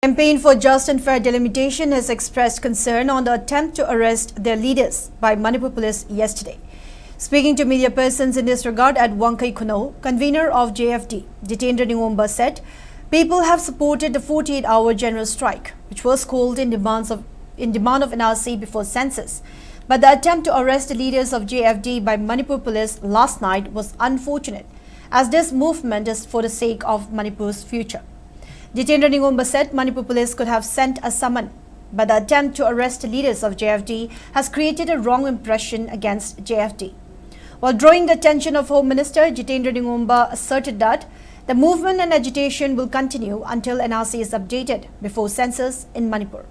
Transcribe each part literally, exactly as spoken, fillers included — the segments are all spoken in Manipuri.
Campaign for Just and Fair Delimitation has expressed concern on the attempt to arrest their leaders by Manipur police yesterday. Speaking to media persons in this regard at Wangkei Khunouh, convener of J F D, Jitendra Ningomba said people have supported the forty-eight hour general strike, which was called in demands of in demand of N R C before census. But the attempt to arrest the leaders of J F D by Manipur police last night was unfortunate, as this movement is for the sake of Manipur's future. Jitendra Ningomba said Manipur police could have sent a summon, but the attempt to arrest the leaders of J F D has created a wrong impression against J F D. While drawing the attention of Home Minister, Jitendra Ningomba asserted that the movement and agitation will continue until N R C is updated before census in Manipur.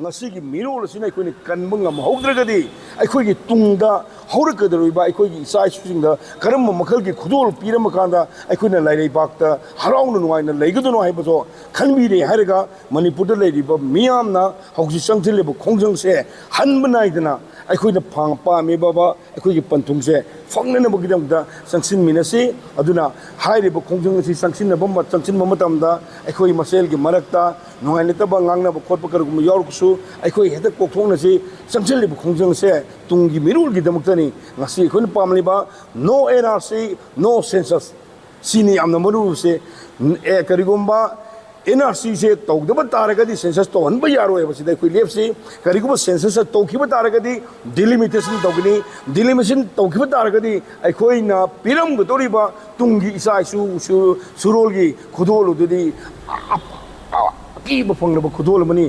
ꯉꯁꯤꯒꯤ ꯃꯤꯔꯣꯜ ꯑꯁꯤꯅ ꯑꯩꯈꯣꯏꯅ ꯀꯟꯕ ꯉꯝꯍꯧꯗ꯭ꯔꯒꯗꯤ ꯑꯩꯈꯣꯏꯒꯤ ꯇꯨꯡꯗ ꯍꯧꯔꯛꯀꯗꯧꯔꯤꯕ ꯑꯩꯈꯣꯏꯒꯤ ꯏꯆꯥ ꯏꯁꯨꯁꯤꯡꯗ ꯀꯔꯝꯕ ꯃꯈꯜꯒꯤ ꯈꯨꯗꯣꯜ ꯄꯤꯔꯝꯃ ꯀꯥꯟꯗ ꯑꯩꯈꯣꯏꯅ ꯂꯥꯏꯔꯩꯕꯥꯛꯇ ꯍꯔꯥꯎꯅ ꯅꯨꯡꯉꯥꯏꯅ ꯂꯩꯒꯗꯣꯏꯅꯣ ꯍꯥꯏꯕꯗꯣ ꯈꯟꯕꯤꯔꯦ ꯍꯥꯏꯔꯒ ꯃꯅꯤꯄꯨꯔꯗ ꯂꯩꯔꯤꯕ ꯃꯤꯌꯥꯝꯅ ꯍꯧꯖꯤꯛ ꯆꯪꯁꯤꯜꯂꯤꯕ ꯈꯣꯡꯖꯪꯁꯦ ꯍꯟꯕ ꯅꯥꯏꯗꯅ ꯑꯩꯈꯣꯏꯅ ꯐꯥ- ꯄꯥꯝꯃꯤꯕ ꯑꯩꯈꯣꯏꯒꯤ ꯄꯟꯊꯨꯡꯁꯦ ꯐꯪꯅꯅꯕꯒꯤꯗꯃꯛꯇ ꯆꯪꯁꯤꯟꯃꯤꯟꯅꯁꯤ꯫ ꯑꯗꯨꯅ ꯍꯥꯏꯔꯤꯕ ꯈꯣꯡꯖꯪ ꯑꯁꯤ ꯆꯪꯁꯤꯟꯅꯕ ꯃ- ꯆꯪꯁꯤꯟꯕ ꯃꯇꯝꯗ ꯑꯩꯈꯣꯏ ꯃꯁꯦꯜꯒꯤ ꯃꯔꯛꯇ ꯅꯨꯡꯉꯥꯏꯅꯗꯕ ꯉꯥꯡꯅꯕ ꯈꯣꯠꯄ ꯀꯔꯤꯒꯨꯝꯕ ꯌꯥꯎꯔꯒꯁꯨ ꯑꯩꯈꯣꯏ ꯍꯦꯛꯇ ꯀꯣꯛꯊꯣꯛꯅꯁꯤ꯫ ꯆꯪꯁꯤꯜꯂꯤꯕ ꯈꯣꯡꯖꯪꯁꯦ ꯇꯨꯡꯒꯤ ꯃꯤꯔꯣꯜꯒꯤꯗꯃꯛꯇꯅꯤ꯫ ꯉꯁꯤ ꯑꯩꯈꯣꯏꯅ ꯄꯥꯝꯂꯤꯕ no N R C, no census ꯁꯤꯅꯤ ꯌꯥꯝꯅ ꯃꯔꯨ ꯑꯣꯏꯕꯁꯦ꯫ ꯑꯦ, ꯀꯔꯤꯒꯨꯝꯕ N R C ꯁꯦ ꯇꯧꯗꯕ ꯇꯥꯔꯒꯗꯤ census ꯇꯧꯍꯟꯕ ꯌꯥꯔꯣꯏ ꯍꯥꯏꯕꯁꯤꯗ ꯑꯩꯈꯣꯏ ꯂꯦꯞꯁꯤ꯫ ꯀꯔꯤꯒꯨꯝꯕ census ꯇꯧꯈꯤꯕ ꯇꯥꯔꯒꯗꯤ delimitation ꯇꯧꯒꯅꯤ꯫ Delimitation ꯇꯧꯈꯤꯕ ꯇꯥꯔꯒꯗꯤ ꯑꯩꯈꯣꯏꯅ ꯄꯤꯔꯝꯒꯗꯧꯔꯤꯕ ꯇꯨꯡꯒꯤ ꯏꯆꯥ ꯏꯁꯨ ꯁꯨ- ꯁꯨꯔꯣꯜꯒꯤ ꯈꯨꯗꯣꯜ ꯑꯗꯨꯗꯤ ꯑ- ꯑ- ꯑꯀꯤꯕ ꯐꯪꯂꯕ ꯈꯨꯗꯣꯜ ꯑꯃꯅꯤ꯫